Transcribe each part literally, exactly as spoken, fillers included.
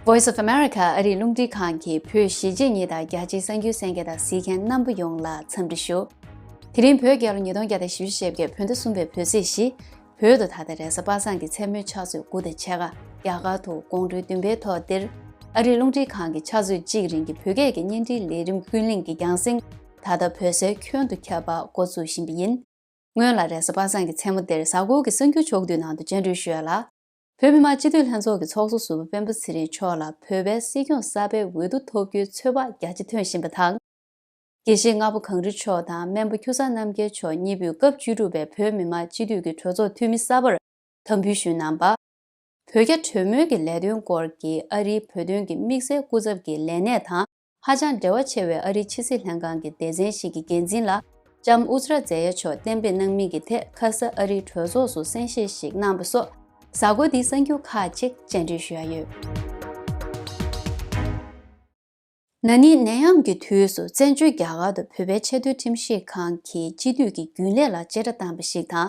Voice of America ཨ་རིའི་རླུང་འཕྲིན་ཁང་གིས་བོད་གཞིས་བྱེས་གཉིས་དང་རྒྱ་ཆེའི་གསར་འགྱུར་གསན་མཁན་དང་གཟིགས་མཁན་རྣམ་པ་ཡོངས་ལ་འཚམས་འདྲི་ཞུ། དེ་རིང་བོད་རྒྱལ་ལོ་ཉིས་སྟོང་བརྒྱ་དང་བཞི་བཅུ་ཞེ་བརྒྱད་བོད་ཟླ་གསུམ་པའི་བོད་ཚེས་བཞི། བོད་དུ་ད་ལྟ་རེས་གཟའ་པ་སངས་ཀྱི་མཚན་མོའི་ཕྱག་ཚོད་དགུ་དང་ཕྱེད་ཀ། རྒྱ་གར་དུ་དགོང་དྲོའི་བདུན་པའི་ཐོག་འདིར། ཨ་རིའི་རླུང་འཕྲིན་ཁང་གི་ཕྱག་ཚོད་གཅིག་རིང་གི་བོད་སྐད་ཀྱི་བརྙན་འཕྲིན་ལས་རིམ་ཀུན་གླེང་གི་རྒྱང་སྲིང་། ད་ལྟ་བོད་སའི་ཁྱོན་དུ་ཁྱབ་པ་འགོ་འཛུགས་བཞིན་པ་ཡིན། སྔོན་ལ་རེས་གཟའ་པ་སངས་ཀྱི་མཚན་མོ་འདིར་གཟའ་འཁོར་གྱི་གསར་འགྱུར་ཕྱོགས་བསྡུས་ནང་དུ་བཅར་འདྲི་ཞུ་ཡ་ལ། བོད་མི་མང་སྤྱི་འཐུས་ལྷན་ཚོགས་ཀྱི་ཚོགས་གཙོ་ཟུར་པ་སྤེན་པ་ཚེ་རིང་མཆོག་ལ་བོད་པའི་སྲིད་སྐྱོང་གསར་པའི་འོས་བསྡུ་ཐོབ་རྒྱུའི་ཚོད་དཔག་རྒྱ་ཆེ་ཐོན་བཞིན་པ་དང་། དགེ་བཤེས་ལྔ་པ་གངས་རི་མཆོག་དང་སྨན་པ་ཁྱུ་གསར་རྣམ་རྒྱལ་མཆོག་གཉིས་པོས་སྐབས་བཅུ་དྲུག་པའི་བོད་མི་མང་སྤྱི་འཐུས་ཀྱི་གྲོས་ཚོགས་འཐུས་མི་གསར་པར་དམ་འབུལ་ཞུས་གནང་པ། བོད་རྒྱ་གྲོས་མོལ་གྱི་ལས་དོན་སྐོར་གྱི་ཨ་རིའི་བོད་དོན་གྱི་དམིགས་བསལ་སྐུ་ཚབ་ཀྱི་ལས་གནས་དང་། ཧ་ཅང་འབྲེལ་བ་ཆེ་བའི་ཨ་རིའི་ཕྱི་སྲིད་ལྷན་ཁང་གི་སྡེ་ཚན་ཞིག་གི་འགན་འཛིན་ལ་ལྕམ་ཨུ་ཛ་ར་ཛེ་ཡ་མཆོག་གཏན་འབེབས་གནང་མིན་གྱི་ཐད་ཁ་ས་ཨ་རིའི་གྲོས་ཚོགས་སུ་གསན་བཤད་ཞིག་གནང་པ་སོགས། གཟའ་འཁོར་འདིའི་གསར་འགྱུར་ཁག་ཅིག་བཅར་འདྲི་ཞུ་ཡ་ཡོད། ན་ནིང་ནད་ཡམས་ཀྱི་དུས་སུ་བཙན་བྱོལ་རྒྱ་གར་དུ་བོད་པའི་ཆེས་མཐོའི་ཁྲིམས་ཞིབ་ཁང་གིས་སྤྱི་འཐུས་ཀྱི་རྒྱུན་ལས་ལ་བཅད་ཁྲ་བཏང་པ་ཞིག་དང་།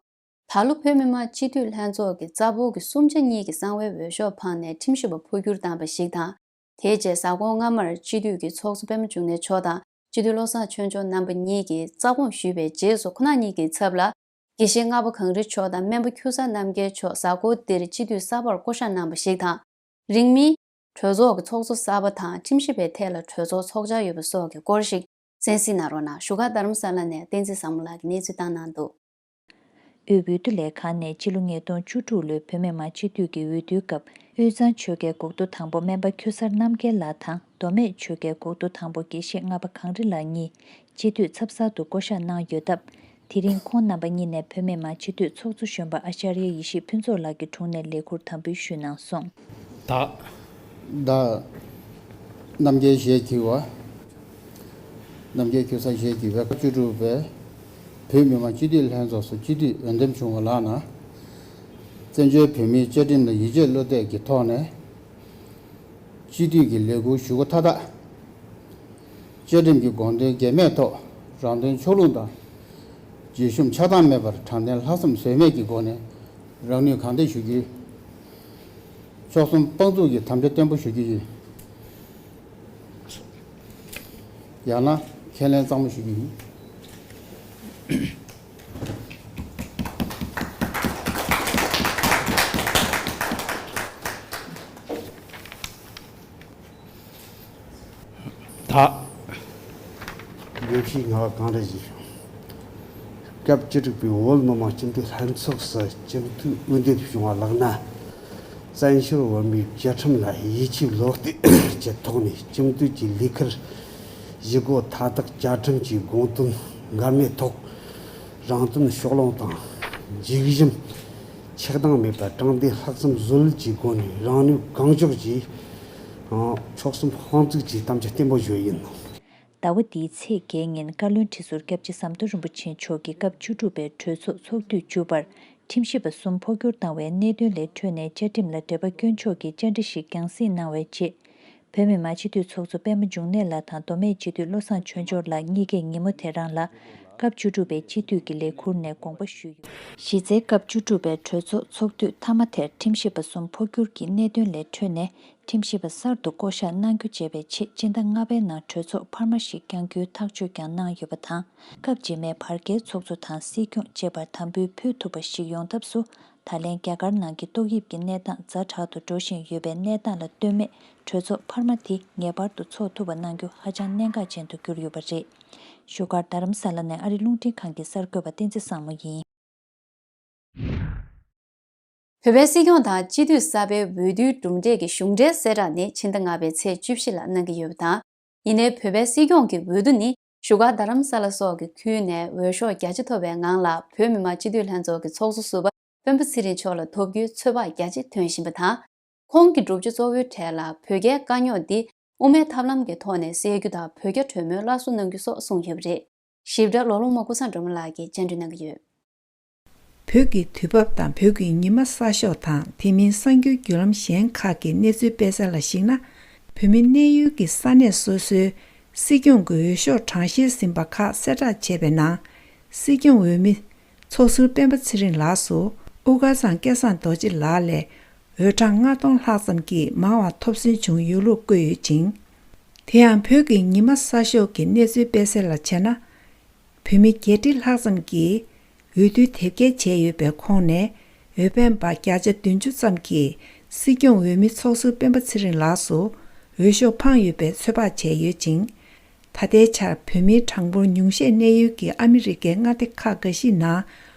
ད་ལོ་བོད་མི་མང་སྤྱི་འཐུས་ལྷན་ཚོགས་ཀྱི་རྩ་འབོར་གྱི་གསུམ་ཆ་གཉིས་ཀྱི་གསང་བའི་འོས་ཤོག་འཕངས་ནས་ཁྲིམས་ཞིབ་པ་འཕོ་འགྱུར་བཏང་པ་ཞིག་དང་། དེའི་རྗེས་གཟའ་འཁོར་སྔ་མར་སྤྱི་འཐུས་ཀྱི་ཚོགས་གཙོ་པད་མ་འབྱུང་གནས་མཆོག་དང་སྤྱི་འཐུས་བློ་བཟང་ཆོས་འབྱོར་རྣམ་པ་གཉིས་ཀྱིས་རྩ་དགོངས་ཞུས་པའི་རྗེས་སུ་ཁོ་ན་གཉིས་ཀྱི་ཚབ་ལ། དགེ་བཤེས་ལྔ་པ་གངས་རི་མཆོག་དང་སྨན་པ་ཁྱུ་གསར་རྣམ་རྒྱལ་མཆོག་གཟའ་འཁོར་འདིར་སྤྱི་འཐུས་གསར་པར་བསྐོ་གཞག་གནང་བ་ཞིག་དང་། རིང་མིན། གྲོས་ཚོགས་ཀྱི་ཚོགས་གཙོ་གསར་པ་དང་ཁྲིམས་ཞིབ་པའི་ཐད་ལ་གྲོས་ཚོགས་ཚོགས་འཆར་ཡོད་པ་སོགས་ཀྱི་སྐོར་ཞིག་གསན་གཟིགས་གནང་རོགས་གནང་། བཞུགས་སྒར་རྡ་རམ་ས་ལ་ནས་བསྟན་འཛིན་བཟང་མོ་ལགས་ཀྱིས་གནས་ཚུལ་བཏང་གནང་འདུག་དབུས་འོས་བསྡུ་ལས་ཁང་ནས་ཕྱི་ལོ་ཉིས་སྟོང་བཅུ་དྲུག་ལོའི་བོད་མི་མང་སྤྱི་འཐུས་ཀྱི་འོས་བསྡུའི་སྐབས། དབུས་གཙང་ཆོལ་ཁའི་འགོ་ཁྲིད་དང་པོ་སྨན་པ་ཁྱུ་གསར་རྣམ་རྒྱལ་ལགས་དང་། མདོ་སྨད་ཆོལ་ཁའི་འགོ་ཁྲིད་དང་པོ་དགེ་བཤེས་ལྔ་པ་གངས་རི་ལགས་གཉིས་སྤྱི་འཐུས་ཚབ་གསར་དུ་བསྐོ་གཞག་གནང་ཡོད་སྟབས། དེ་རིང་ཁོང་རྣམ་པ་གཉིས་ནས་བོད་མི་མང་སྤྱི་འཐུས་ཚོགས་གཙོ་གཞོན་པ་ཨ་ཤ་རི་ཡ་ཡེ་ཤེས་ཕུན་ཚོགས་ལགས་ཀྱི་དྲུང་ནས་ལས་འཁུར་དམ་འབུལ་ཞུས་གནང་སོང་། ད། ད། རྣམ་རྒྱལ་ཞེས་བགྱི་བ། རྣམ་རྒྱལ་ཁྱུ་གསར་ཞེས་བགྱི་བའི་སྐབས་བཅུ་དྲུག་པའི་བོད་མི་མང་སྤྱི་འཐུས་ལྷན་ཚོགས་སུ་སྤྱི་འཐུས་འོས་འདེམས་བྱུང་བ་ལགས་ན། བཙན་བྱོལ་བོད་མིའི་བཅའ་ཁྲིམས་ལ་ཡིད་ཆེས་བློ་གཏད་ཀྱི་ཐོག་ནས། སྤྱི་འཐུས་ཀྱི་ལས་འཁུར་ཞུ་སྒོ་མཐའ་དག་བཅའ་ཁྲིམས་ཀྱི་དགོངས་དོན་འགལ་མེད་ཐོག་རང་དོན་ཕྱོགས་ལྷུང་དང་། བརྗོད་གཞུང་ཆགས་སྡང་མེད་པར་དྲང་བདེན་ལྷག་བསམ་ཟོལ་མེད་ཀྱི་སྒོ་ནས་རང་ནུས་གང་ཐོན་ཞུ་རྒྱུ། མཆོག་གསུམ་དཔང་བཙུགས་ཀྱི་དམ་བཅའ་བརྟན་པོ་ཞུ་རྒྱུ་ཡིན། ཡང་ན་ཁས་ལེན་གཙང་མ་ཞུ་རྒྱུ་ཡིན། ད། དགེ་བཤེས་ལྔ་པ་གངས་རི་ཡེ་ཤེས། སྐབས་བཅུ་དྲུག་པའི་བོད་མི་མང་སྤྱི་འཐུས་ལྷན་ཚོགས་སུ་སྤྱི་འཐུས་འོས་འདེམས་བྱུང་བ་ལགས་ན། བཙན་བྱོལ་བོད་མིའི་བཅའ་ཁྲིམས་ལ་ཡིད་ཆེས་བློ་གཏད་ཀྱི་ཐོག་ནས་སྤྱི་འཐུས་ཀྱི་ལས་ཁུར་ཞུ་སྒོ་མཐའ་དག་བཅའ་ཁྲིམས་ཀྱི་དགོངས་དོན་འགལ་མེད་ཐོག་རང་དོན་ཕྱོགས་ལྷུང་དང་། འཇིགས་ཞུམ་ཆགས་སྡང་མེད་པར་དྲང་བདེན་ལྷག་བསམ་ཟོལ་གྱི་སྒོ་ནས་རང་ནུས་གང་ལྕོགས་ཀྱིས་མཆོག་གསུམ་དཔང་བཙུགས་ཀྱི་དམ་བཅའ་བརྟན་པོ་ཞུ་ཡིན། ཟླ་བ་འདིའི་ཚེས་བརྒྱད་ཉིན་བཀའ་བློན་ཁྲི་ཟུར་སྐྱབས་རྗེ་ཟམ་གདོང་རིན་པོ་ཆེ་མཆོག་གིས་སྐབས་བཅུ་དྲུག་པའི་གྲོས་ཚོགས་ཚོགས་དུས་བཅུ་པར་ཁྲིམས་ཞིབ་པ་གསུམ་འཕོ་འགྱུར་བཏང་བའི་གནད་དོན་ལས་འཕྲོས་ནས་བཅའ་ཁྲིམས་ལ་འགྲེལ་པ་སྐྱོན་ཕྱོགས་ཀྱི་བཅར་འདྲི་ཞིག་རྒྱང་སྲིང་གནང་བའི་རྗེས། བོད་མི་མང་སྤྱི་འཐུས་ཚོགས་གཙོ་པད་མ་འབྱུང་གནས་ལགས་དང་མདོ་སྨད་སྤྱི་འཐུས་བློ་བཟང་ཆོས་འབྱོར་ལགས་གཉིས་ཀས་ཉིན་མོ་དེ་རང་ལ་སྐབས་བཅུ་དྲུག་པའི་སྤྱི་འཐུས་ཀྱི་ལས་ཁུར་ནས་དགོངས་པ་ཞུས་ཡོད། གཞི་རྩའི་སྐབས་བཅུ་དྲུག་པའི་གྲོས་ཚོགས་ཚོགས་དུས་མཐའ་མ་དེར་ཁྲིམས་ཞིབ་པ་གསུམ་འཕོ་འགྱུར་གྱི་གནད་དོན་ལས་འཕྲོས་ནས། ཁྲིམས་ཞིབ་པ་གསར་དུ་བསྐོ་གཞག་གནང་རྒྱུ་བྱས་པའི་ཆེད་སྤྱི་ཟླ་ལྔ་པའི་ནང་གྲོས་ཚོགས་འཕར་མ་ཞིག་བསྐྱང་རྒྱུའི་ཐག་གཅོད་ཀྱང་གནང་ཡོད་པ་དང་། སྐབས་རྗེས་མའི་བར་བརྒལ་ཚོགས་གཙོ་དང་སྲིད་སྐྱོང་བཅས་པར་དམ་འབུལ་ཕུལ་ཐུབ་པ་ཞིག་ཡོང་ཐབས་སུ། ད་ལན་རྒྱ་གར་ནང་གི་ཏོག་དབྱིབས་ཀྱི་གནས་སྟངས་ཛ་དྲག་ཏུ་འགྲོ་བཞིན་ཡོད་པའི་གནས་སྟངས་ལ་ལྟོས་མེད་གྲོས་ཚོགས་འཕར་མ་དེ་ངེས་པར་དུ་ཚོགས་ཐུབ་པ་གནང་རྒྱུ་ཧ་ཅང་གནད་འགག་ཅན་དུ་གྱུར་ཡོད་པ་རེད། བཞུགས་སྒར་རྡ་རམ་ས་ལ་ནས་ཨ་རི་རླུང་འཕྲིན་ཁང་གི་གསར་འགོད་པ་བསྟན་འཛིན་བཟང་མོ་ཡིན། བོད་པའི་སྲིད་སྐྱོང་དང་སྤྱི་འཐུས་གསར་པའི་འོས་བསྡུའི་གྲུབ་འབྲས་ཀྱི་གཞུང་འབྲེལ་གསལ་བསྒྲགས་ནི་ཕྱི་ཟླ་ལྔ་པའི་ཚེས་བཅུ་བཞི་ལ་གནང་གི་ཡོད་པ་དང་། ཡིན་ནའི་བོད་པའི་སྲིད་སྐྱོང་གི་འོས་བསྡུ་ནི་བཞུགས་སྒར་རྡ་རམ་ས་ལ་སོགས་ཀྱི་ཁུལ་ནས་འོས་ཤོག་རྒྱ་ཆེ་ཐོབ་པའི་ངང་ལ་བོད་མི་མང་སྤྱི་འཐུས་ལྷན་ཚོགས་ཀྱི་ཚོགས་གཙོ་ཟུར་པ་སྤེན་པ་ཚེ་རིང་མཆོག་ལ་ཐོབ་རྒྱུའི་ཚོད་དཔག་རྒྱ་ཆེ་ཐོན་བཞིན་པ་དང་། ཁོང་གི་བསྒྲུབ་བྱ་གཙོ་བོའི་གྲས་ལ་བོད་རྒྱའི་དཀའ་རྙོག་འདི་དབུ་མའི་ཐབས་ལམ་གྱི་ཐོག་ནས་སེལ་རྒྱུ་དང་བོད་རྒྱ་གྲོས་མོལ་སླར་གསོ་གནང་རྒྱུ་སོགས་གསུངས་ཡོད་པ་རེད། ཞིབ་ཕྲ་ལོ་ལོང་མ་ཀུན་བཟང་སྒྲོལ་མ་ལགས་ཀྱིས་བཅར་འདྲི་གནང་གི་ཡོད། བོད་ཀྱི་དུས་བབ་དང་བོད་ཀྱི་ཉི་མ་གསར་ཤོག་དང་དེ་མིན་གསར་འགྱུར་བརྒྱུད་ལམ་གཞན་ཁག་གི་གནས་ཚུལ་སྤེལ་གསལ་ལ་གཞིགས་ན། བོད་མི་གནས་ཡུལ་གྱི་ས་གནས་སོ་སོའི་སྲིད་སྐྱོང་གི་འོས་ཤོག་གྲངས་བཤེར་ཟིན་པ་ཁག་གསལ་བསྒྲགས་བྱས་པའི་ནང་། སྲིད་སྐྱོང་འོས་མི་ཚོགས་ཟུར་སྤེན་པ་ཚེ་རིང་ལགས་སུ་དབུ་དཀར་ཚང་སྐལ་བཟང་རྡོ་རྗེ་ལགས་ལས། འོས་གྲངས་ལྔ་སྟོང་ལྷག་ཙམ་གྱིས་མང་བ་ཐོབ་སོན་བྱུང་ཡོད་ལུགས་བཀོད་ཡོད་ཅིང་། དེ་ཡང་བོད་ཀྱི་ཉི་མ་གསར་ཤོག་གི་གནས་ཚུལ་སྤེལ་གསལ་ལ་བྱས་ན། བོད་མི་བརྒྱད་ཁྲི་ལྷག་ཙམ་གྱིས་འོས་བསྡུ་དེབ་སྐྱེལ་བྱས་ཡོད་པའི་ཁོངས་ནས། འོས་འཕེན་པ་བརྒྱ་ཆ་བདུན་ཅུ་ཙམ་གྱིས་སྲིད་སྐྱོང་འོས་མི་ཚོགས་ཟུར་སྤེན་པ་ཚེ་རིང་ལགས་སུ་འོས་ཤོག་འཕངས་ཡོད་པའི་ཚོད་དཔག་བྱས་ཡོད་ཅིང་། ད་ལྟའི་ཆར་བོད་མིའི་གྲངས་འབོར་ཉུང་ཤས་གནས་ཡུལ་གྱི་ཨ་མི་རི་ཀའི་མངའ་སྡེ་ཁག་འགའ་ཞིག་ནང་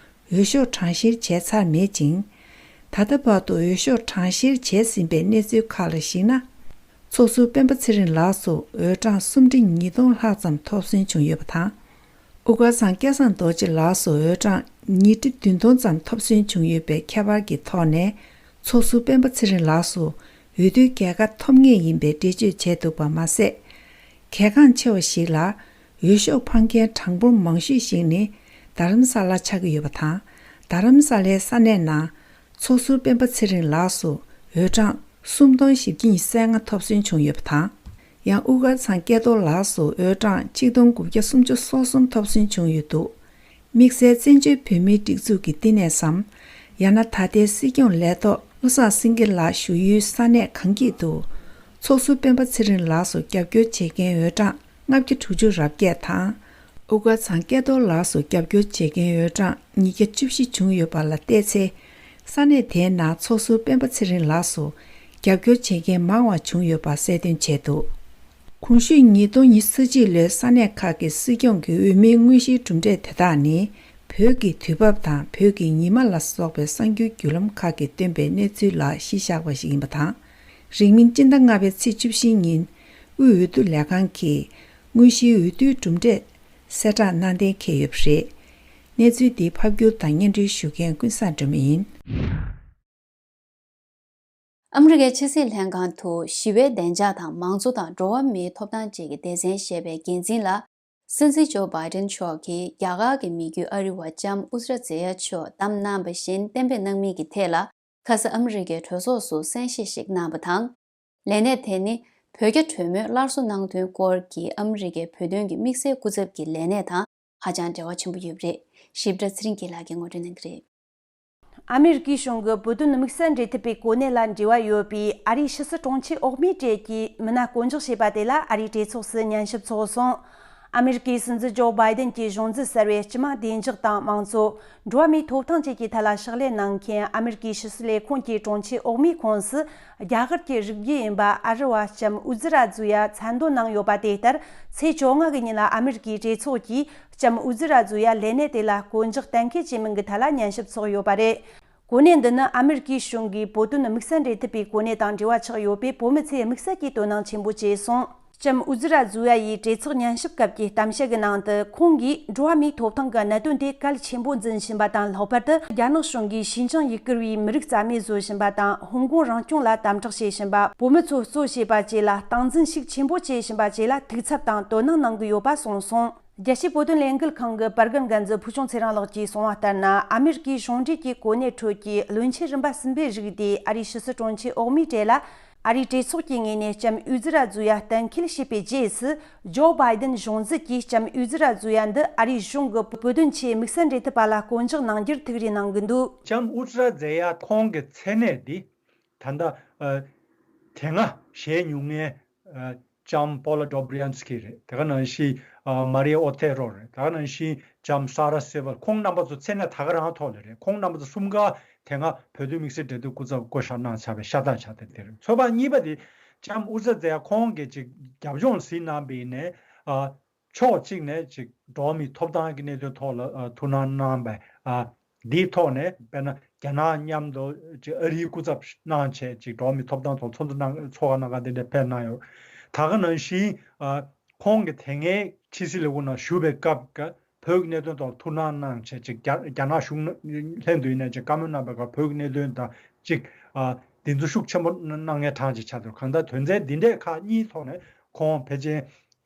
འོས་ཤོག་གྲངས་བཤེར་བྱས་ཚར་མེད་ཅིང་། ད་ལྟ་བར་དུ་འོས་ཤོག་གྲངས་བཤེར་བྱས་ཟིན་པའི་གནས་ཚུལ་ཁག་ལ་གཞིགས་ན། ཚོགས་ཟུར་སྤེན་པ་ཚེ་རིང་ལགས་སུ་འོས་གྲངས་སུམ་ཁྲི་ཉིས་སྟོང་ལྷག་ཙམ་ཐོབ་སོན་བྱུང་ཡོད་པ་དང་། དབུ་དཀར་ཚང་སྐལ་བཟང་རྡོ་རྗེ་ལགས་སུ་འོས་གྲངས་ཉིས་ཁྲི་བདུན་སྟོང་ཙམ་ཐོབ་སོན་བྱུང་ཡོད་པའི་ཁྱད་པར་གྱི་ཐོག་ནས། ཚོགས་ཟུར་སྤེན་པ་ཚེ་རིང་ལགས་སུ་འོས་བསྡུའི་རྒྱལ་ཁ་ཐོབ་ངེས་ཡིན་པའི་འགྲེལ་བརྗོད་བྱས་འདུག་པ་མ་ཟད། གལ་འགངས་ཆེ་བ་ཞིག་ལ། འོས་ཤོག་འཕངས་མཁན་གྲངས་འབོར་མང་ཤོས་ཤིག་ནི་རྡ་རམ་ས་ལ་ཆགས་ཀྱི་ཡོད་པ་དང་། རྡ་རམ་ས་ལའི་ས་གནས་ནང་ཚོགས་ཟུར་སྤེན་པ་ཚེ་རིང་ལགས་སུ་འོས་གྲངས་སུམ་སྟོང་བཞི་བརྒྱ་ཉི་ཤུ་རྩ་ལྔ་ཐོབ་སོན་བྱུང་ཡོད་པ་དང་། ཡང་དབུ་དཀར་ཚང་སྐལ་རྡོར་ལགས་སུ་འོས་གྲངས་ཆིག་སྟོང་དགུ་བརྒྱ་སུམ་ཅུ་སོ་གསུམ་ཐོབ་སོན་བྱུང་ཡོད་འདུག་དམིགས་བསལ་བཙན་བྱོལ་བོད་མིའི་སྒྲིག་འཛུགས་ཀྱི་བསྟི་གནས་སམ། ཡང་ན་ད་ལྟའི་སྲིད་སྐྱོང་ལས་ཐོག་བློ་བཟང་སེང་གེ་ལགས་བཞུགས་ཡུལ་ས་གནས་གངས་སྐྱིད་དུ། ཚོགས་ཟུར་སྤེན་པ་ཚེ་རིང་ལགས་སུ་རྒྱབ་སྐྱོར་བྱེད་མཁན་འོས་གྲངས་ལྔ་བརྒྱ་དྲུག་ཅུ་རེ་བརྒྱད་དང་། དབུ་དཀར་ཚང་སྐལ་རྡོར་ལགས་སུ་རྒྱབ་སྐྱོར་བྱེད་མཁན་འོས་གྲངས་ཉིས་བརྒྱ་བཅུ་བཞི་བྱུང་ཡོད་པ་ལ་བལྟས་ཚེ། ས་གནས་དེའི་ནང་ཚོགས་ཟུར་སྤེན་པ་ཚེ་རིང་ལགས་སུ་རྒྱབ་སྐྱོར་བྱེད་མཁན་མང་བ་བྱུང་ཡོད་པ་གསལ་སྟོན་བྱས་འདུག་གོང་ཞུས་ཉིས་སྟོང་ཉི་ཤུ་རྩ་གཅིག་ལོའི་ས་གནས་ཁག་གི་སྲིད་སྐྱོང་གི་འོས་མིའི་དངོས་གཞིའི་གྲུབ་འབྲས་དེ་དག་ནི། བོད་ཀྱི་དུས་བབ་དང་བོད་ཀྱི་ཉི་མ་ལ་སོགས་པའི་གསར་འགྱུར་བརྒྱུད་ལམ་ཁག་གིས་བཏོན་པའི་གནས་ཚུལ་ལ་གཞི་བཞག་པ་ཞིག་ཡིན་པ་དང་། རིང་མིན་སྤྱི་ཟླ་ལྔ་པའི་ཚེས་བཅུ་བཞི་ཉིན་དབུས་འོས་བསྡུ་ལས་ཁང་གིས་དངོས་གཞིའི་འོས་བསྡུའི་གྲུབ་འབྲས་གསལ་བསྒྲགས་གནང་གཏན་འཁེལ་ཡོད་པ་རེད། གནས་ཚུལ་འདི་ཕབ་སྒྱུར་དང་སྙན་སྒྲོན་ཞུ་མཁན་ཀུན་བཟང་སྒྲོལ་མ་ཡིན། ཨ་མི་རི་ཀའི་ཕྱི་སྲིད་ལྷན་ཁང་དུ་ཞི་བའི་བདེ་འཇགས་དང་མང་གཙོ་དང་འགྲོ་བ་མིའི་ཐོབ་ཐང་བཅས་ཀྱི་སྡེ་ཚན་ཞེས་པའི་འགན་འཛིན་ལ། སྲིད་འཛིན་ཇོ་བྷའི་ཏན་མཆོག་གིས་རྒྱ་གར་གྱི་མི་རྒྱུད་ཨ་རི་བ་ལྕམ་ཨུ་ཛི་ར་ཛེ་ཡ་མཆོག་བདམས་གནང་བ་བཞིན་གཏན་འབེབས་གནང་མིན་གྱི་ཐད་ལ། ཁ་ས་ཨ་མི་རི་ཀའི་གྲོས་ཚོགས་སུ་གསན་བཞེས་ཤིག་གནང་བ་དང་། ལས་གནས་དེ་ནི་བོད་རྒྱ་གྲོས་མོལ་སླར་གསོ་གནང་དོན་སྐོར་གྱི་ཨ་མི་རི་ཀའི་བོད་དོན་གྱི་དམིགས་བསལ་སྐུ་ཚབ་ཀྱི་ལས་གནས་དང་ཧ་ཅང་འབྲེལ་བ་ཆེན་པོ་ཡོད་པ་རེད། ཞིབ་ཕྲ་ཚེ་རིང་སྐྱིད་ལགས་ཀྱིས་ངོ་སྤྲོད་གནང་གི་རེད། ཨ་མི་རི་ཀའི་གཞུང་གིས་བོད་དོན་དམིགས་བསལ་འབྲེལ་མཐུད་པའི་གོ་གནས་ལ་འབྲེལ་བ་ཡོད་པའི་ཨ་རིའི་ཕྱི་སྲིད་དྲུང་ཆེ་འོག་མའི་གྲས་ཀྱི་མི་སྣ་བསྐོ་འཇོག་བྱས་པ་དེ་ལ་ཨ་རིའི་གྲོས་ཚོགས་སུ་ཉན་ཞིབ་ཚོགས་སོང་། ཨ་མི་རི་ཀའི་སྲིད་འཛིན་ཇོ་བྷའི་ཏན་གྱི་གཞུང་འཛིན་གསར་བས་སྤྱི་དམངས་བདེ་འཇགས་དང་མང་གཙོ། འགྲོ་བ་མིའི་ཐོབ་ཐང་བཅས་ཀྱི་ཐད་ལ་ཕྱག་ལས་གནང་མཁན་ཨ་མི་རི་ཀའི་ཕྱི་སྲིད་ལས་ཁུངས་ཀྱི་དྲུང་ཆེ་འོག་མའི་ཁོངས་སུ། རྒྱ་གར་གྱི་རིགས་རྒྱུད་ཡིན་པ་ཨ་རི་བ་ལྕམ་ཨུ་ཛི་ར་ཛུ་ཡ་མཚན་འདོན་གནང་ཡོད་པ་དེ་ལྟར། ཚེས་བཅོ་ལྔ་གི་ཉིན་ལ་ཨ་མི་རི་ཀའི་གྲོས་ཚོགས་ཀྱིས་ལྕམ་ཨུ་ཛི་ར་ཛུ་ཡ་ལས་གནས་དེ་ལ་བསྐོ་འཇོག་གཏན་འཁེལ་བྱས་མིན་གྱི་ཐད་ལ་ཉན་ཞིབ་ཚོགས་ཡོད་པ་རེད། གོ་གནས་འདི་ནི་ཨ་མི་རི་ཀའི་གཞུང་གིས་བོད་དོན་དམིགས་བསལ་འབྲེལ་མཐུད་པའི་གོ་གནས་དང་འབྲེལ་བ་ཆགས་ཡོད་པས། བོད་མི་ཚོས་དམིགས་བསལ་གྱིས་དོ་སྣང་ཆེན་པོ་བྱས་སོང་། ལྕམ་ཨུ་ཛི་ར་ཛུ་ཡ་ཡིས་གྲོས་ཚོགས་ཉན་ཞིབ་སྐབས་ཀྱི་གཏམ་བཤད་ཀྱི་ནང་དུ། ཁོང་གིས་འགྲོ་བ་མིའི་ཐོབ་ཐང་གི་གནད་དོན་དེ་གལ་ཆེན་པོ་འཛིན་བཞིན་པ་དང་། ལྷག་པར་དུ་རྒྱ་ནག་གཞུང་གིས་ཞི་འཇིང་ཡུ་གུར་བའི་མི་རིགས་རྩ་མེད་བཟོ་བཞིན་པ་དང་། ཧོང་ཀོང་རང་སྐྱོང་ལ་དམ་དྲག་བྱེད་བཞིན་པ། བོད་མི་ཚོ་གཙོ་བྱས་པ་བཅས་ལ་སྟངས་འཛིན་ཤུགས་ཆེན་པོ་བྱེད་བཞིན་པ་བཅས་ལ་ཐུགས་འཚབ་དང་དོ་སྣང་གནང་གི་ཡོད་པ་གསུངས་སོང་། རྒྱལ་སྤྱིའི་བོད་དོན་ལས་འགུལ་ཁང་གི་པར་རྒན་འགན་འཛིན་ཕུལ་བྱུང་ཚེ་རིང་ལགས་ཀྱིས་གསུངས་པ་ལྟར་ན། ཨ་མི་རི་ཀའི་གཞུང་འབྲེལ་གྱི་གོ་གནས་ཁྲོད་ཀྱི་བློན་ཆེན་རིམ་པ་གསུམ་པའི་རིགས་དེ་ཨ་རིའི་ཕྱི་སྲིད་དྲུང་ཆེ་འོག་མའི་གྲས་ལ་ཨ་རིའི་གྲོས་ཚོགས་ཀྱི་ངོས་ནས་ལྕམ་ཨུ་ཛི་ར་ཛུ་ཡ་གཏན་འཁེལ་བྱས་པའི་རྗེས་སུ། ཇོ་བྷའི་ཏན་གཞུང་འཛིན་གྱིས་ལྕམ་ཨུ་ཛི་ར་ཛུ་ཡ་འདི་ཨ་རིའི་གཞུང་གི་བོད་དོན་ཆེད་དམིགས་བསལ་འབྲེལ་མཐུད་པ་ལ་བསྐོ་འཇོག་གནང་རྒྱུར་ཐུགས་རེ་གནང་གི་འདུག་ལྕམ་ཨུ་ཛི་ར་ཛེ་ཡ་ཁོང་གི་མཚན་གནས་འདི་ད་ལྟ་ཨ་དེ་སྔ་བཞེས་མྱོང་མཁན་ཨ་ལྕམ་པོ་ལ་ཌོ་བྷི་རི་ཡན་སི་ཀི་རེད། དེ་ག་ནང་བཞིན་ཨ་མ་རི་ཨོ་ཐེ་རོ་རེད། དེ་ག་ནང་བཞིན་ལྕམ་ས་ར་སེ་བལ། ཁོང་རྣམ་པ་ཚོ་མཚན་གནས་ད་ག་རང་ཐོག་ལ་རེད། ཁོང་རྣམ་པ་ཚོ་གསུམ་ཀ་དེ་སྔ་བོད་དོན་དམིགས་བསལ་འབྲེལ་མཐུད་སྐུ་ཚབ་བསྐོ་བཞག་གནང་ཚར་བའི་ཤ་སྟག་ཆགས་བསྡད་དེ་རེད། ཚོད་དཔག་གཉིས་པ་དེ་ལྕམ་ཨུ་ཛི་ར་ཛེ་ཡ་ཁོང་གིས་ཅིག་རྒྱབ་ལྗོངས་ཟིན་གནང་བ་ཡིན་ནའི་ཨ་ཕྱོགས་གཅིག་ནས་ཅིག་འགྲོ་བ་མིའི་ཐོབ་ཐང་གི་གནད་དོན་ཐོག་ལ་ཨ་ཐུགས་སྣང་གནང་བ་ཨ་འདིའི་ཐོག་ནས་དཔེར་ན་རྒྱ་ནག་མཉམ་དུ་ཅིག་ཨ་རིའི་སྐུ་ཚབ་གནང་བྱས་ཅིག་འགྲོ་བ་མིའི་ཐོབ་ཐང་ཐོག་ཚོགས་འདུ་གནང་ཚོགས་ཁང་གནང་ག་འདི་འདྲ་ཕེབས་གནང་ཡོད། ད་ག་ནང་བཞིན་ཨ་ཁོང་གིས་དེ་སྔའི་ཕྱི་སྲིད་ལས་ཁུངས་ནང་བཞུགས་པའི་སྐབས་ཀྱི་བོད་ཀྱི་གནད་དོན་ཐོག་ཐུགས་སྣང་གནང་བྱས་ཅིག་རྒྱ་རྒྱ་ནག་གཞུང་ལྷན་དུ་ཡིན་ནའི་ཅིག་བཀའ་མོལ་གནང་པའི་སྐབས་བོད་ཀྱི་གནད་དོན་དང་ཅིག་ཨ་འདི་ཚོ་ཤུགས་ཆེན་པོ་གནང་མཁན་གྲངས་ཅིག་ཆགས་འདུག་གང་ལྟར་དོན་ཚན་འདི་འདྲའི་ཁག་གཉིས་ཐོག་ནས་ཁོང་ཕལ་ཆེར་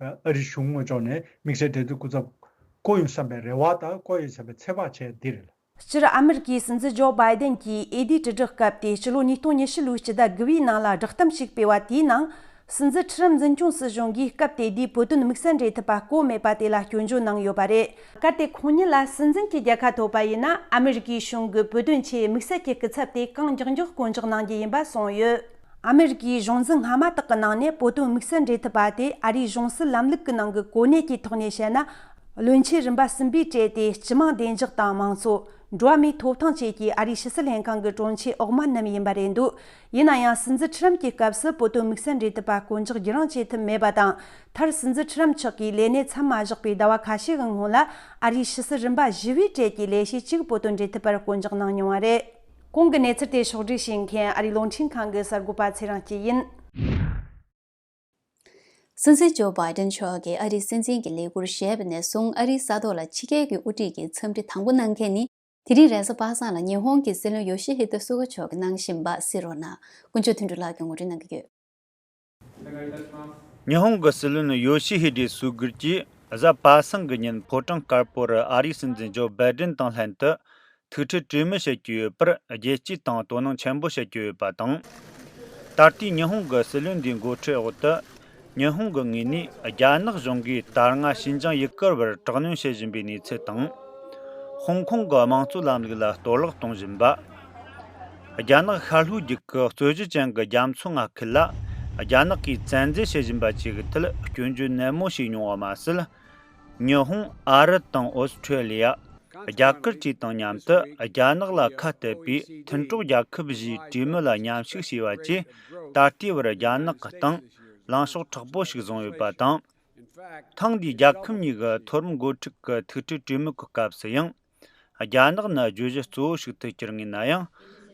ཨ་རིའི་གཞུང་ངོས་ཕྱོགས་ནས་དམིགས་བསལ་འབྲེལ་མཐུད་སྐུ་ཚབ་བསྐོ་ཡོང་བསམ་པའི་རེ་བ་དང་བསྐོ་ཡོང་བསམ་པའི་ཚོད་དཔག་བྱས་འདི་རེད། སྤྱིར་ཨ་མི་རི་ཀའི་སྲིད་འཛིན་ཇོ་བྷའི་ཏན་གྱིས་ཨེ་ཌི་དྲིལ་བསྒྲགས་སྐབས་ཏེ་ཕྱི་ལོ་ཉིས་སྟོང་ཉི་ཤུ་ལོའི་སྤྱི་ཟླ་དགུ་པའི་ནང་ལ་བསྒྲགས་གཏམ་ཞིག་སྤེལ་བ་དེའི་ནང་། སྲིད་འཛིན་ཁྲི་རམ་འཛིན་སྐྱོང་སྲིད་གཞུང་གིས་སྐབས་དེ་དུས་བོད་དོན་དམིགས་བསལ་འབྲེལ་མཐུད་པ་བསྐོ་མེད་པ་དེ་ལ་སྐྱོན་བརྗོད་གནང་ཡོད་པ་རེད། གལ་ཏེ་ཁོང་ཉིད་ལ་སྲིད་འཛིན་གྱི་རྒྱལ་ཁ་ཐོབ་པ་ཡིན་ན། ཨ་མི་རི་ཀའི་གཞུང་གི་བོད་དོན་ཆེད་དམིགས་བསལ་གྱི་སྐུ་ཚབ་དེ་གང་མགྱོགས་མགྱོགས་བསྐོ་འཇོག་གནང་རྒྱུ་ཡིན་པ་གསུངས་ཡོད། ཨ་མི་རི་ཀའི་གཞུང་འཛིན་སྔ་མ་དག་གི་ནང་ནས་བོད་དོན་དམིགས་བསལ་འབྲེལ་མཐུད་པ་དེ་ཨ་རིའི་གཞུང་སྲིད་ལམ་ལུགས་ཀྱི་ནང་གི་གོ་གནས་ཀྱི་ཐོག་ནས་བཤད་ན། བློན་ཆེན་རིམ་པ་གསུམ་པའི་གྲས་དེ་སྤྱི་དམངས་བདེ་འཇགས་དང་མང་གཙོ། འགྲོ་བ་མིའི་ཐོབ་ཐང་བཅས་ཀྱི་ཨ་རིའི་ཕྱི་སྲིད་ལྷན་ཁང་གི་དྲུང་ཆེ་འོག་མ་རྣམས་ཡིན་པ་རེད་འདུག་ཡིན་ན་ཡང་། སྲིད་འཛིན་ཁྲི་རམ་གྱི་སྐབས་སུ་བོད་དོན་དམིགས་བསལ་འབྲེལ་མཐུད་པ་བསྐོ་འཇོག་བགྱི་རང་བྱེད་ཐུབ་མེད་པ་དང་། མཐར་སྲིད་འཛིན་ཁྲི་རམ་མཆོག་གིས་ལས་གནས་མཚམས་མ་བཞག་པའི་ཟླ་བ་ཁ་ཤས་ཀྱི་སྔོན་ལ། ཨ་རིའི་ཕྱི་སྲིད་རིམ་པ་བཞི་བའི་གྲས་ཀྱི་ལས་བྱེད་གཅིག་བོད་དོན་འབྲེལ་མཐུད་པར་བསྐོ་འཇོག་གནང་མྱོང་བ་རེད། གོང་གི་གནས་ཚུལ་དེ་ཕྱོགས་བསྒྲིགས་བྱེད་མཁན་ཨ་རིའི་རླུང་འཕྲིན་ཁང་གི་གསར་འགོད་པ་ཚེ་རིང་སྐྱིད་ཡིན། སྲིད་འཛིན་ཇོ་བྷའི་ཏན་མཆོག་གིས་ཨ་རིའི་སྲིད་འཛིན་གྱི་ལས་འཁུར་བཞེས་པ་ནས་བཟུང་ཨ་རིའི་ས་ཐོག་ལ་ཕྱི་རྒྱལ་གྱི་དབུ་ཁྲིད་ཀྱི་འཚམས་འདྲི་དང་པོ་གནང་མཁན་ནི། དེ་རིང་རེས་གཟའ་པ་སངས་ལ་ཉི་ཧོང་གི་སྲིད་བློན་ཡོ་ཤི་ཧི་ཏེ་སུ་ག་མཆོག་གིས་གནང་བཞིན་པ་གསན་རོགས་གནང་། དཀོན་མཆོག་དོན་གྲུབ་ལགས་ཀྱིས་ངོ་སྤྲོད་གནང་གི་ཡོད། ཉི་ཧོང་གི་སྲིད་བློན་ཡོ་ཤི་ཧི་ཏེ་སུ་གིར་གྱིས་གཟའ་པ་སངས་ཀྱི་ཉིན་ཕོ་བྲང་དཀར་པོ་རུ་ཨ་རིའི་སྲིད་འཛིན་ཇོ་བྷའི་ཏན་དང་ལྷན་དུ་ཐུག་འཕྲད་གྲོས་མོལ་བྱེད་ཀྱི་ཡོད་པར་རྒྱལ་སྤྱིའི་སྟེང་དོ་སྣང་ཆེན་པོ་བྱེད་ཀྱི་ཡོད་པ་དང་། ད་ལྟའི་ཉི་ཧོང་གི་སྲིད་བློན་འདིའི་འགོ་ཁྲིད་འོག་ཏུ། ཉི་ཧོང་གི་ངོས་ནས་རྒྱ་ནག་གཞུང་གིས་ད་སྔ་ཤིན་ཅང་ཡུ་གུར་བར་དྲག་གནོན་བྱེད་བཞིན་པའི་གནས་ཚུལ་དང་། ཧོང་ཀོང་གི་དམངས་གཙོ་ལམ་ལུགས་ལ་གཏོར་བརླག་གཏོང་བཞིན་པ། རྒྱ་ནག་ཤར་ལྷོའི་རྒྱུད་ཀྱི་རྩོད་གཞི་ཅན་གྱི་རྒྱ་མཚོ་མངའ་ཁུལ་ལ་རྒྱ་ནག་གིས་བཙན་འཛུལ་བྱེད་བཞིན་པ་བཅས་ཀྱི་ཐད་སྐྱོན་བརྗོད་ནན་མོ་བྱས་མྱོང་བ་མ་ཟད། ཉི་ཧོང་། ཨ་རི་དང་ཨོ་སི་ཁྲེ་ལི་ཡ། རྒྱ་གར་བཅས་དང་མཉམ་དུ་རྒྱ་ནག་ལ་ཁ་གཏད་པའི་མཐུན་གྲོགས་རྒྱལ་ཁབ་བཞིའི་གྲོས་མོལ་ལ་མཉམ་ཞུགས་བྱས་པ་བཅས། ད་ལྟའི་བར་རྒྱ་ནག་གི་སྟེང་ལངས་ཕྱོགས་མཁྲེགས་པོ་ཞིག་བཟུང་ཡོད་པ་དང་། ཐེངས་འདིའི་རྒྱལ་ཁབ་གཉིས་ཀྱི་མཐོ་རིམ་འགོ་ཁྲིད་ཀྱི་ཐུག་འཕྲད་གྲོས་མོལ་གྱི་སྐབས་སུ་ཡང་། རྒྱ་ནག་ནི་བརྗོད་གཞི་གཙོ་བོ་ཞིག་ཏུ་གྱུར་ངེས་ན་ཡང་།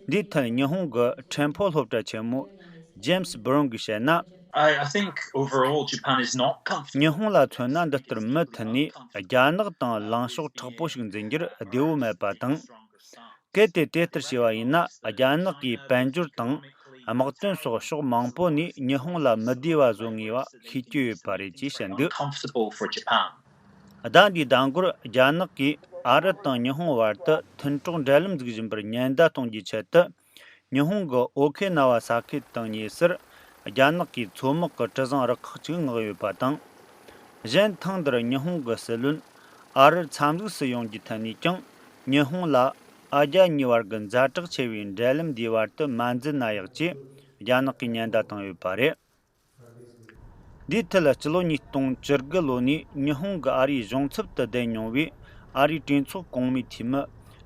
འདིའི་ཐད་ཉི་ཧོང་གི་ཁྲེན་ཕོ་སློབ་གྲྭ་ཆེན་མོ་ཇེམ་སི་སྦུ་རུན་གྱིས་བཤད་ན། I, I think overall Japan is not comfortable. ཉི་ཧོང་ལ་མཚོན་ན། འདི་ལྟར་མུ་མཐུད་ནས་རྒྱ་ནག་དང་ལངས་ཕྱོགས་མཁྲེགས་པོ་ཞིག་འཛིན་རྒྱུར་བདེ་བོ་མེད་པ་དང་། གལ་ཏེ་དེ་ལྟར་བྱས་པ་ཡིན་ན། རྒྱ་ནག་གིས་དཔལ་འབྱོར་དང་དམག་དོན་སོགས་ཕྱོགས་མང་པོ་ནས་ཉི་ཧོང་ལ་མི་བདེ་བ་བཟོ་ངེས་པ་ཤེས་ཀྱི་ཡོད་པ་རེད་ཅེས་བཤད་འདུག Comfortable for Japan. ཟླ་འདིའི་ཟླ་འགོར་རྒྱ་ནག་གིས་ཨ་རི་དང་ཉི་ཧོང་བར་དུ་མཐུན་གྲོགས་འབྲེལ་ལམ་འཛུགས་བཞིན་པར་ཉེན་བརྡ་གཏོང་རྒྱུའི་ཆེད་དུ། ཉི་ཧོང་གི་ཨོ་ཁེ་ན་ཝ་ས་ཁུལ་དང་གཉིས་སུ་རྒྱ་ནག་གི་མཚོ་དམག་གི་གྲུ་གཟིངས་རུ་ཁག་ཅིག་མངགས་ཡོད་པ་དང་། གཞན་ཐེངས་འདིར་ཉི་ཧོང་གི་སྲིད་བློན་ཨ་རིར་འཚམས་གཟིགས་སུ་ཡོང་རྒྱུའི་ཐད་ནས་ཀྱང་། ཉི་ཧོང་ལ་ཨ་རྒྱ་གཉིས་བར་གྱི་ཛ་དྲག་ཆེ་བའི་འབྲེལ་ལམ་འདིའི་བར་དུ་མ་འཛུལ་ན་ཡག་ཅེས་རྒྱ་ནག་གིས་ཉེན་བརྡ་བཏང་ཡོད་པ་རེད། འདིའི་ཐད། སྤྱི་ལོ་ཉིས་སྟོང་བཅུ་དགུ་ལོ་ནས་ཉི་ཧོང་གིས་ཨ་རིའི་གཞུང་ཚབ་ཏུ་བསྡད་མྱོང་བའི་ཨ་རིའི་གྲོས་ཚོགས་གོང་མའི་འཐུས་མི་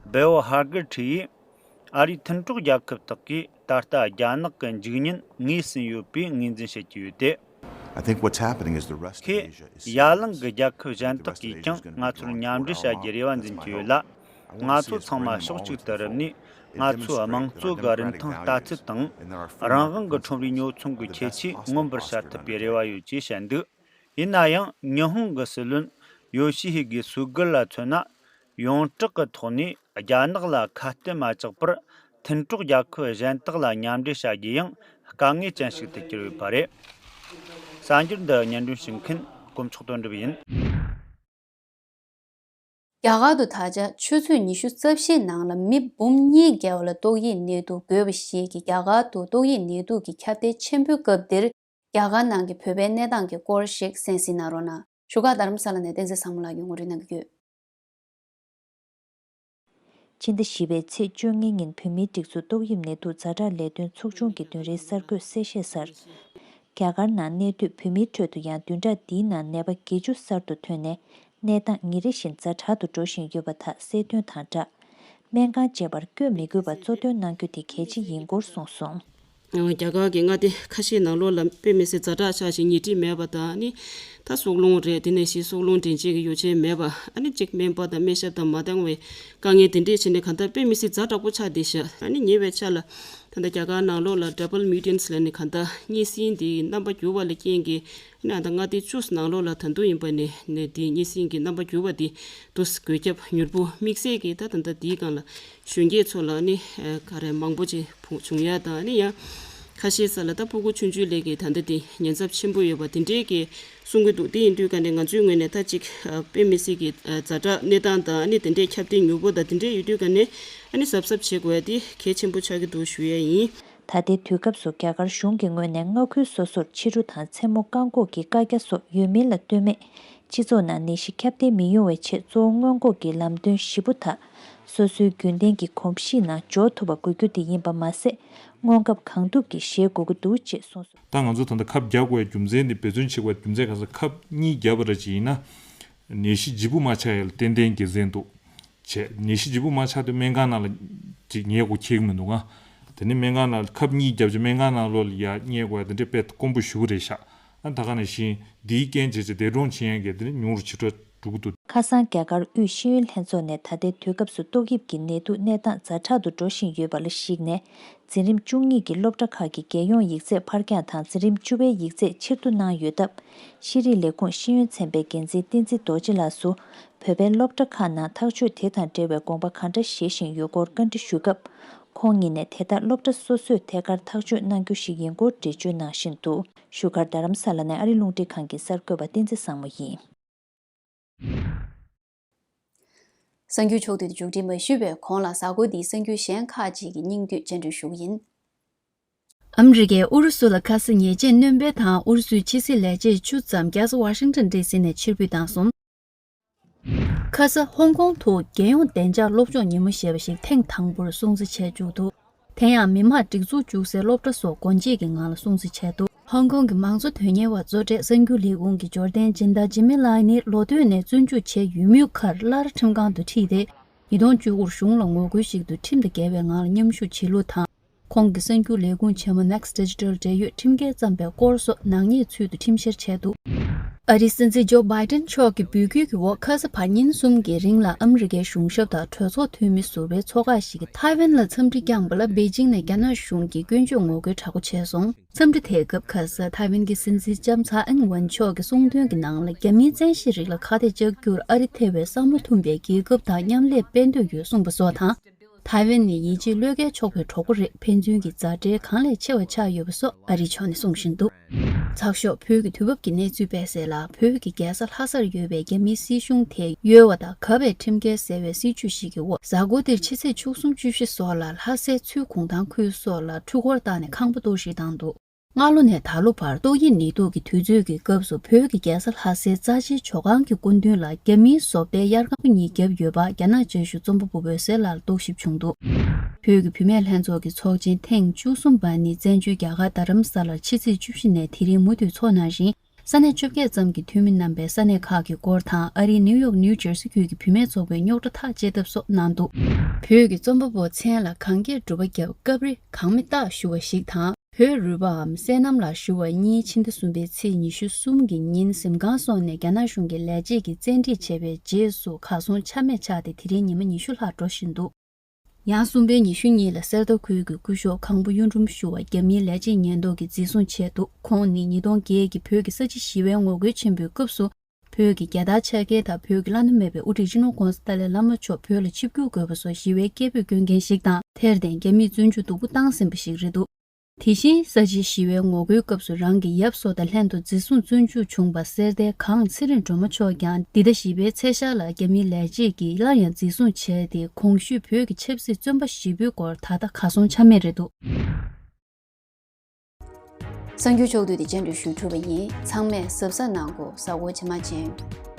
སྦེའོ་ཧར་གར་ཁྲི་ཡིས། ཨ་རིའི་མཐུན་གྲོགས་རྒྱལ་ཁབ་དག་གིས་ད་ལྟ་རྒྱ་ནག་གི་འཇིགས་ཉེན་ངོས་ཟིན་ཡོད་པའི་ངོས་འཛིན་བྱེད་ཀྱི་ཡོད་དེ། I think what's happening is the rest of ཁེ། Asia is ཡ་གླིང་གི་རྒྱལ་ཁབ་གཞན་དག་གིས་ཀྱང་ང་ཚོར་མཉམ་འབྲེལ་བྱ་རྒྱུའི་རེ་བ་འཛིན་གྱི་ཡོད་ལ། ང་ཚོ་ཚང་མ་ཕྱོགས་གཅིག་ཏུ་རུབ་ནས། ང་ཚོའི་དམངས་གཙོ་གི་རིན་ཐང་ལྟ་ཚུལ་དང་། རང་དབང་གི་ཁྲོམ་རའི་ཉོ་ཚོང་གི་ཁྱད་ཆོས་མངོན་པར་བྱ་ཐུབ་པའི་རེ་བ་ཡོད་ཅེས་བཤད་འདུག་ཡིན་ན་ཡང་། ཉི་ཧོང་གི་སྲིད་བློན་ཡོ་ཤི་ཧི་གི་སུ་གིར་ལ་མཚོན་ན། ཡོངས་གྲགས་ཀྱི་ཐོག་ནས་རྒྱ་ནག་ལ་ཁ་གཏད་མ་བཅག་པར། མཐུན་གྲོགས་རྒྱལ་ཁབ་གཞན་དག་ལ་མཉམ་འབྲེལ་བྱ་རྒྱུ་ཡང་དཀའ་ངལ་ཅན་ཞིག་ཏུ་གྱུར་ཡོད་པ་རེད། གསར་འགྱུར་འདི་སྙན་སྒྲོན་ཞུ་མཁན་དཀོན་མཆོག་དོན་གྲུབ་ཡིན། རྒྱ་གར་དུ་ད་ཆ་ཆུ་ཚོད་ཉི་ཤུ་རྩ་བཞིའི་ནང་ལ་མི་འབུམ་གཉིས་བརྒལ་བ་ལ་ཏོག་དབྱིབས་ནད་དུག་འགོས་པ་ཞིག་གིས་རྒྱ་གར་དུ་ཏོག་དབྱིབས་ནད་དུག་གི་ཁྱབ་གདལ་ཆེན་པོའི་སྐབས་འདིར། རྒྱ་གར་ནང་གི་བོད་པའི་གནས་སྟངས་ཀྱི་སྐོར་ཞིག་གསན་གཟིགས་གནང་རོགས་གནང་། བཞུགས་སྒར་རྡ་རམ་ས་ལ་ནས་བསྟན་འཛིན་བཟང་མོ་ལགས་ཀྱིས་ངོ་སྤྲོད་གནང་གི་ཡོད། ཕྱི་ཟླ་བཞི་པའི་ཚེས་བཅོ་ལྔ་ཉིན་བོད་མིའི་སྒྲིག་འཛུགས་ཏོག་དབྱིབས་ནད་དུག་ཛ་དྲག་ལས་དོན་ཚོགས་ཆུང་གི་བདུན་རེའི་གསར་འགོད་གསལ་བཤད་གསར། རྒྱ་གར་ནང་གནས་སྡོད་བོད་མིའི་ཁྲོད་དུ་ཡང་བདུན་ཕྲག་འདིའི་ནང་ནད་པ་བརྒྱད་ཅུ་གསར་དུ་ཐོན་ནས། གནས་སྟངས་ཉིན་རེ་བཞིན་ཛ་དྲག་ཏུ་འགྲོ་བཞིན་ཡོད་པ་དག་གསལ་སྟོན་དང་སྦྲགས། སྨན་ཁང་བཅས་པར་བསྐྱོད་མི་དགོས་པར་གཙོ་འདོན་གནང་རྒྱུ་དེ་གལ་ཆེ་ཡིན་སྐོར་གསུངས་སོང་། རྒྱ་གར་གྱི་མངའ་སྡེ་ཁ་ཤས་ནང་ལོགས་ལ་དཔེ་མི་སྲིད་ཛ་དྲག་ཆགས་ཤིང་ཉལ་ཁྲི་མེད་པ་དང་། ཨ་ནི་ད་སྲོག་རླུང་རེད། དེ་ནས་གཞི་སྲོག་རླུང་འདྲེན་བྱེད་ཀྱི་ཡོ་བྱད་མེད་པ། ཨ་ནི་གཅིག་སྨན་པ་དང་སྨན་ཞབས་དང་མ་འདང་བའི་དཀའ་ངལ་དེ་འདྲས་བྱས་ནས་གང་ལྟར་དཔེ་མི་སྲིད་ཛ་དྲག་པོ་ཆགས་བསྡད་ཤག་ཨ་ནི་ཉེ་བའི་ཆར་ལ་ད་ལྟ་རྒྱ་གར་ནང་ལོགས་ལ་double mutants ལབ་ནས་གང་ལྟར་གཉན་སྲིན་དེའི་རྣམ་པ་འགྱུར་བ་ལ་རྐྱེན་གྱིས། ཨ་ནི་ད་ལྟ་མངའ་སྡེ་བཅུ་ནང་ལོགས་ལ་ད་དུང་ཡིན་པ་ནི་ནི་དེའི་གཉན་སྲིན་གྱི་རྣམ་པ་འགྱུར་བ་དེ་དུས་འགོས་ཁྱབ་མྱུར་པོ་དམིགས་བསལ་གྱིས་ད་ད་ལྟ་དེའི་སྒང་ལ་གཞོན་སྐྱེས་ཚོ་ལ་ནི་ག་རེ་མང་པོ་ཅིག་བྱུང་ཡ་དང་། ཨ་ནི་ཡང་ཁ་ཤས་ས་ལ་ད་ཕྲུ་གུ་ཆུང་ཆུང་ལས་ཀྱི་ད་ལྟ་དེ་ཉེན་ཚབས་ཆེན་པོ་ཡོད་པ་དེ་འདྲའི་གི་གསུང་གི་འདུག་དེ་ཡིན་དུས་ཀ་ནས་ང་ཚོའི་ངོས་ནས་ད་ཅིག་དཔེ་མི་སྲིད་ཀྱི་ཛ་དྲག་གནས་སྟངས་དང་། ཨ་ནི་དེ་འདྲའི་ཁྱབ་གདལ་མྱུར་པོ་དང་དེ་འདྲའི་ཡོད་དུས་ཀ་ནས། ཨ་ནི་གཟབ་གཟབ་བྱེད་དགོས་ཡ་དེ་གལ་ཆེན་པོ་ཆགས་ཀྱི་འདུག་ཞུ་ཡ་ཡིན། ད་ལྟའི་དུས་སྐབས་སུ་རྒྱ་གར་གཞུང་གི་ངོས་ནས་མངའ་ཁུལ་སོ་སོར་ཕྱི་རུ་དང་མཚན་མོ་བཀག་འགོག་གི་བཀའ་རྒྱ་སོགས་ཡོད་མིན་ལ་ལྟོས་མེད། སྤྱི་ཚོགས་ནང་ནད་གཞི་ཁྱབ་གདལ་མི་ཡོང་བའི་ཆེད་གཙོ་བོ་སྔོན་འགོག་གི་ལམ་སྟོན་བཞི་པོ་དག་སོ་སོའི་རྒྱུན་ལྡན་གྱི་གོམས་གཤིས་ནང་འཇོག་ཐུབ་པ་དགོས་རྒྱུ་དེ་ཡིན་པ་མ་ཟད། སྔོན་ཁབ་གང་ཐུབ་ཀྱིས་བཞེས་དགོས་ཀྱི་འདུག་ཅེས་གསུངས་སོང་། ད་ང་ཚོ་ད་ལྟ་ཁབ་རྒྱག་དགོས་པའི་རྒྱུ་མཚན་དེ་འབད་བརྩོན་བྱེད་དགོས་པའི་རྒྱུ་མཚན་ག་ས་ཁབ་གཉིས་བརྒྱབ་པ་ར་ཅིག་ཡིན་ན། ནད་གཞི་ལྗིད་པོ་མ་ཆགས་ཡ་ལ་ཏན་ཏན་དགེ་མཚན་འདུག་བྱས། ནད་གཞི་ལྗིད་པོ་མ་ཆགས་དུས་སྨན་ཁང་ནང་ལ་ཅིག་ཉལ་དགོས་ཁེལ་གི་མི་འདུག་ག་དེ་ནས་སྨན་ཁང་ནང་ལ་ཁབ་གཉིས་བརྒྱབ་བྱས་སྨན་ཁང་ནང་ལོགས་ལ་ཡ་ཉལ་དགོས་ཡ་དེ་འདྲས་དཔེ་དཀོན་པོ་ཞེ་པོ་རེད་ཤག་ཨ་ད་ག་ནང་བཞིན་འདིའི་རྐྱེན་བྱས་བྱས་འདས་གྲོངས་ཕྱིན་ཡ་གི་དེ་ནི་ཉུང་རུ་ཕྱིར་འགྲོ་འགྲོ་གི་འདུག་ཁ་སང་རྒྱ་གར་དབུས་ཤེས་ཡོན་ལྷན་ཚོགས་ནས་ད་ལྟའི་དུས་སྐབས་སུ་ཏོག་དབྱིབས་ཀྱི་ནད་དུག་གནས་སྟངས་ཛ་དྲག་ཏུ་འགྲོ་བཞིན་ཡོད་པ་ལ་གཞིགས་ནས། འཛིན་རིམ་བཅུ་གཉིས་ཀྱི་སློབ་གྲྭ་ཁག་གི་རྒྱལ་ཡོངས་ཡིག་ཚད་ཕར་འགྱངས་དང་འཛིན་རིམ་བཅུ་པའི་ཡིག་ཚད་ཕྱིར་བསྡུ་གནང་ཡོད་སྟབས། ཤེས་རིག་ལས་ཁུངས་ཤེས་ཡོན་ཚན་པའི་འགན་འཛིན་བསྟན་འཛིན་རྡོ་རྗེ་ལགས་སུ། བོད་པའི་སློབ་གྲྭ་ཁག་ནང་ཐག་གཅོད་དེ་དང་འབྲེལ་བའི་དགོངས་པ་ག་འདྲ་བཞེས་བཞིན་ཡོད་སྐོར་བཀའ་འདྲི་ཞུས་སྐབས། ཁོང་ཉིད་ནས་དེ་ལྟར་སློབ་གྲྭ་སོ་སོས་ཐད་ཀར་ཐག་གཅོད་གནང་རྒྱུ་ཞིག་ཡིན་སྐོར་འགྲེལ་བརྗོད་གནང་བཞིན་འདུག་བཞུགས་སྒར་རྡ་རམ་ས་ལ་ནས་ཨ་རི་རླུང་འཕྲིན་ཁང་གི་གསར་འགོད་པ་བསྟན་འཛིན་བཟང་མོ་ཡིན། གསར་འགྱུར་ཕྱོགས་བསྡུས་མཇུག་སྒྲིལ་མ་ཞུས་པའི་གོང་ལ་གཟའ་འཁོར་འདིའི་གསར་འགྱུར་གཞན་ཁག་ཅིག་གི་སྙིང་བསྡུས་སྤྱན་འགྲེལ་ཞུ་གི་ཡིན། ཨ་མི་རི་ཀས་ཨུ་རུ་སུ་ལ་ཁ་ས་ཉེས་ཆད་སྣོན་སྤེལ་དང་ཨུ་རུ་སུའི་ཕྱི་སྲིད་ལས་བྱེད་ཆུ་ཙམ་རྒྱལ་ས་ཝ་ཤིང་ཊོན་ཌི་སི་ནས་ཕྱིར་འབུད་བཏང་སོང་། ཁ་ས་ཧོང་ཀོང་དུ་རྒྱལ་ཡོངས་བདེ་འཇགས་སློབ་སྦྱོང་ཉིན་མོ་ཞེས་པ་ཞིག་ཐེངས་དང་པོར་སྲུང་བརྩི་བྱས་མཇུག་བསྡུ། དེ་ཡང་མི་དམངས་སྒྲིག་འཛུགས་བཅུག་སའི་སློབ་གྲྭ་སོགས་སྒོ་འབྱེད་ཀྱི་ངང་ལ་སྲུང་བརྩི་བྱས་འདུག་ཧོང་ཀོང་གི་མང་གཙོ་དོན་གཉེར་བ་གཙོ་གྲས་གསར་འགྱུར་ལས་ཁུངས་ཀྱི་འབྱོར་ལྡན་སྦྱིན་བདག་ཇི་མི་ལའི་ནི་ལོ་སྟོད་ནས་བཙོན་འཇུག་བྱས་ཡོད་མུས་ཁར་སླར་ཁྲིམས་ཁང་དུ་ཁྲིད་དེ། ཉིས་སྟོང་བཅུ་དགུར་གཞུང་ལ་ངོ་རྒོལ་ཞིག་ཏུ་ཁྲིམས་དང་འགལ་བའི་ངང་ལ་མཉམ་ཞུགས་བྱེད་ལུགས་དང་། ཁོང་གི་གསར་འགྱུར་ལས་ཁུངས་ཆེན་མོ་Next Digital འབྲེལ་ཡོད་ཁྲིམས་འགལ་བརྩམས་པའི་སྐོར་སོགས་ནག་ཉེས་ཚུལ་དུ་ཁྲིམས་བཤེར་བྱས་འདུག་ཨ་རིའི་སྲིད་འཛིན་ཇོ་བྷའི་ཏན་མཆོག་གི་འབོད་སྐུལ་གྱི་འོག་ཁ་ས་བར་ཉིན་གསུམ་གྱི་རིང་ལ་ཨ་མི་རི་ཀའི་གཞུང་ཞབས་དང་གྲོས་ཚོགས་འཐུས་མི་ཟུར་པའི་ཚོགས་ཁག་ཞིག་གིས་ཐའེ་ཝན་ལ་འཚམས་འདྲི་བསྐྱངས་པ་ལ་པེ་ཅིང་ནས་རྒྱ་ནག་གཞུང་གིས་སྐྱོན་བརྗོད་ངོ་རྒོལ་དྲག་པོ་བྱས་སོང་། འཚམས་འདྲི་དེའི་སྐབས་ཁ་ས་ཐའེ་ཝན་གྱི་སྲིད་འཛིན་ལྕམ་ཚའེ་ཨིན་ཝེན་མཆོག་གིས་གསུངས་དོན་གྱི་ནང་ལ་རྒྱ་མིའི་བཙན་ཤེད་རིགས་ལ་ཁ་གཏད་གཅོག་རྒྱུར་ཨ་རི་ཐེ་བའི་བསམ་བློ་ཐུན་པའི་རྒྱལ་ཁབ་དང་མཉམ་ལས་སྤེལ་འདོད་ཡོད་གསུངས་པ་སོགས་དང་། ཐའེ་ཝན་ནི་ཡིད་ཆེས་བློས་འགེལ་ཆོག་པའི་གྲོགས་པོ་རེད། ཕན་ཚུན་གྱི་མཛའ་འབྲེལ་གང་ལས་ཆེ་བ་ཆགས་ཡོད་པ་སོགས་ཨ་རིའི་ཕྱོགས་ནས་གསུངས་བཞིན་འདུག་ཚགས་ཤོག་བོད་ཀྱི་དུས་བབ་ཀྱི་གནས་ཚུལ་སྤེལ་གསལ་ལ། བོད་ཀྱི་རྒྱལ་ས་ལྷ་སར་ཡོད་པའི་རྒྱ་མིའི་སྲིད་གཞུང་དེ་གཡོལ་བ་དང་གབ་པའི་ཁྲིམས་འགལ་ཟེར་བའི་སྲིད་བྱུས་ཤིག་གི་འོག་གཟའ་འཁོར་འདིར་ཕྱི་ཚེས་བཅུ་གསུམ་བཅུ་བཞི་སོགས་ལ་ལྷ་སའི་ཚུལ་གུང་ཐང་ཁུལ་སོགས་ལ་འཕྲུལ་འཁོར་བཏང་ནས་ཁང་པ་གཏོར་བཤིག་བཏང་འདུག་སྔ་ལོ་ནས་ད་ལོ་བར་ཏོག་དབྱིབས་ནད་དུག་གི་དུས་ཚོད་ཀྱི་སྐབས་སུ་བོད་ཀྱི་རྒྱལ་ས་ལྷ་སའི་རྩ་ཆེའི་ཇོ་ཁང་གི་སྐུ་མདུན་ལ་རྒྱ་མིའི་བཟོ་ལྟའི་དབྱར་ཁང་གཉིས་བརྒྱབ་ཡོད་པ་རྒྱ་ནག་དཔྱད་ཞུ་རྩོམ་པ་པོ་འོད་ཟེར་ལགས་རྟོག་ཞིབ་བྱུང་འདུག་བོད་ཀྱི་བུད་མེད་ལྷན་ཚོགས་ཀྱི་ཚོགས་ཆེན་ཐེངས་བཅུ་གསུམ་པ་ནི་བཙན་བྱོལ་རྒྱ་གར་རྡ་རམ་ས་ལར་ཕྱི་ཚེས་བཅུ་བཞི་ནས་དེ་རིང་མུ་མཐུད་འཚོགས་གནང་ཞིང་། ས་གནས་བཅོ་བརྒྱད་ཙམ་གྱི་འཐུས་མི་རྣམ་པས་ས་གནས་ཁག་གི་སྐོར་དང་ཨ་རིའི་ནིའུ་ཡོག་ནིའུ་ཇར་སི་ཁུལ་གྱི་བུད་མེད་ཚོགས་པའི་རྙོག་དྲ་ཐག་བཅད་ཐབས་སོགས་གནང་འདུག་བོད་ཀྱི་རྩོམ་པ་པོ་མཚན་ལ་གང་སྐྱེས་སྒྲུབ་པ་བརྒྱབ། སྐབས་རེ་གང་མེད་རྟགས་ཞུ་བ་ཞིག་དང་། བོད་རུས་པའམ་སྲས་གནམ་ལ་ཞུ་བ་གཉིས་ཕྱི་ཟླ་གསུམ་པའི་ཚེས་ཉི་ཤུ་གསུམ་གྱི་ཉིན་གཟིམ་ཁང་སོགས་ནས་རྒྱ་ནག་གཞུང་གི་ལས་བྱེད་ཀྱིས་བཙན་ཁྲིད་བྱས་པའི་རྗེས་སུ་གར་སོང་ཆ་མེད་ཆགས་ཏེ་དེ་རིང་ཉི་མ་ཉི་ཤུ་ལྷག་འགྲོ་བཞིན་འདུག་ཡང་གསུམ་པའི་ཉི་ཤུ་གཉིས་ལ་གསེར་རྟ་ཁུལ་གྱི་སྐུ་ཞབས་གང་པོ་གཡུ་སྒྲོན་ཞུ་བ་རྒྱ་མིའི་ལས་བྱེད་ཉེན་རྟོག་གིས་འཛིན་བཟུང་བྱས་འདུག་ཁོང་ནི་ཉིས་སྟོང་བརྒྱད་ཀྱི་བོད་ཀྱི་ས་བྱི་ཞི་བའི་ངོ་རྒོལ་ཆེན་པོའི་སྐབས་སུ། བོད་ཀྱི་རྒྱལ་དར་འཕྱར་མཁན་དང་བོད་ཀྱི་བླ་ན་མེད་པའི་དབུ་ཁྲིད་སྤྱི་ནོར་༧གོང་ས་ཏཱ་ལའི་བླ་མ་མཆོག་བོད་ལ་ཆིབས་བསྒྱུར་དགོས་པ་སོགས་ཞི་བའི་སྐད་འབོད་བསྐྱོན་མཁན་ཞིག་དང་། དེར་བརྟེན་རྒྱ་མིས་བཙོན་འཇུག་སྡུག་པོ་བཏང་ཟིན་པ་ཞིག་རེད་འདུག་དེ་བཞིན་ས་བྱི་ཞི་བའི་ངོ་རྒོལ་སྐབས་སུ་རང་གི་ཡབ་སོགས་དང་ལྷན་དུ་འཛིན་བཟུང་བཙོན་འཇུག་བྱུང་བ་གསེར་རྟའི་གངས་ཚེ་རིང་སྒྲོལ་མ་མཆོག་ཀྱང་འདི་ཟླ་བཞི་པའི་ཚེས་ཤར་ལ་རྒྱ་མིའི་ལས་བྱེད་ཀྱིས་སླར་ཡང་འཛིན་བཟུང་བྱས་ཏེ། གོང་ཞུས་བོད་ཀྱི་ཆབ་སྲིད་བཙོན་པ་བཞི་པོའི་སྐོར་ད་ལྟ་གར་སོང་ཆ་མེད་རེད་འདུག་གསར་འགྱུར་ཕྱོགས་བསྡུས་དེ་སྤྱན་འབུལ་ཞུས་གྲུབ་པ་ཡིན། ཚང་མས་གཟབ་གཟབ་གནང་དགོས། གཟའ་འཁོར་རྗེས་མ་མཇལ།